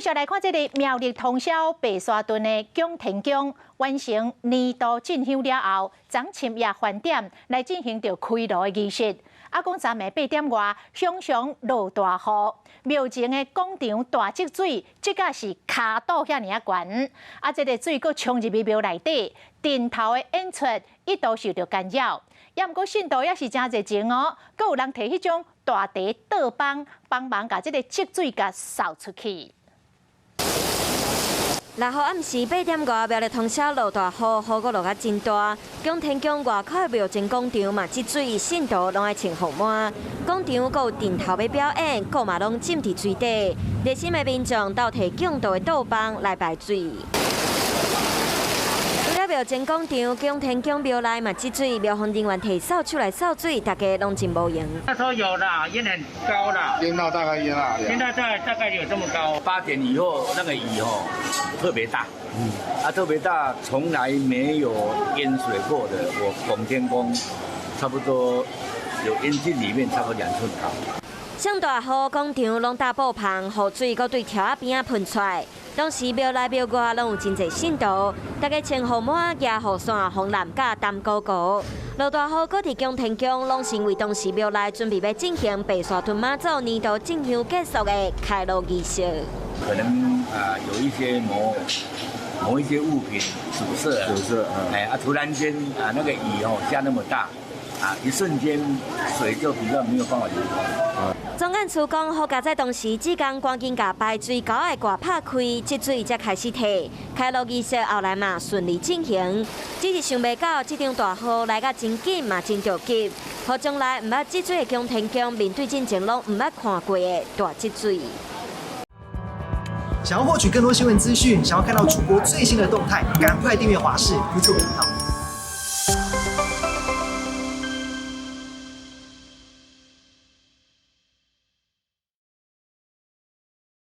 續來看這个苗栗通霄白沙屯的拱天宮，完成年度進香了後，昨深夜飯點來進行著開爐的儀式。啊，講昨暝8點外，常常落大雨，廟前的廣場大積水，這個是跤肚遐爾仔懸。啊，這个水閣衝入去廟內底，陣頭的演出一度受著干擾。也毋過信徒也是誠熱情哦，閣有人提彼種大袋倒幫幫忙，共這个積水共掃出去。六號暗時8點外，苗栗通霄落大雨，雨閣落甲真大。拱天宮外口的廟前廣場嘛積水，信徒攏愛穿雨帽。廣場閣有陣頭欲表演，閣嘛攏浸佇水底。熱心的民眾鬥提敬道的倒幫來排水。除了廟前廣場，拱天宮廟內嘛積水，廟方人員提掃帚來掃水，大家攏真無閒。那時候有啦，淹很高啦，淹到大概淹哪裡？現在大概有這麼高。8點以後那個雨哦特別大，啊特別大，從來沒有淹水過的。我拱天宮差不多有淹進裡面差不多2寸高。上大雨，廣場攏搭布棚，雨水閣對柱仔邊仔噴出來。當時廟內廟外攏有真濟信徒，大家穿雨帽、舉雨傘、風淋甲澹糊糊。落大雨，閣佇拱天宮，攏是因為當時廟內準備欲進行白沙屯媽祖年度進香結束的開爐儀式。可能啊有一些某某一些物品阻塞，阻塞，哎啊突然間啊那個雨哦下那麼大，啊一瞬間水就比較沒有辦法流通。總幹事講，好佳哉當時志工趕緊共排水溝的蓋拍開，積水才開始退。開爐儀式後來嘛順利進行，只是想袂到這場大雨來甲真緊嘛真著急，予從來毋捌積水的拱天宮面對進前攏毋捌看過的大積水。想要獲取更多新聞資訊，想要看到主播最新的動態，趕快訂閱華視 YouTube 頻道。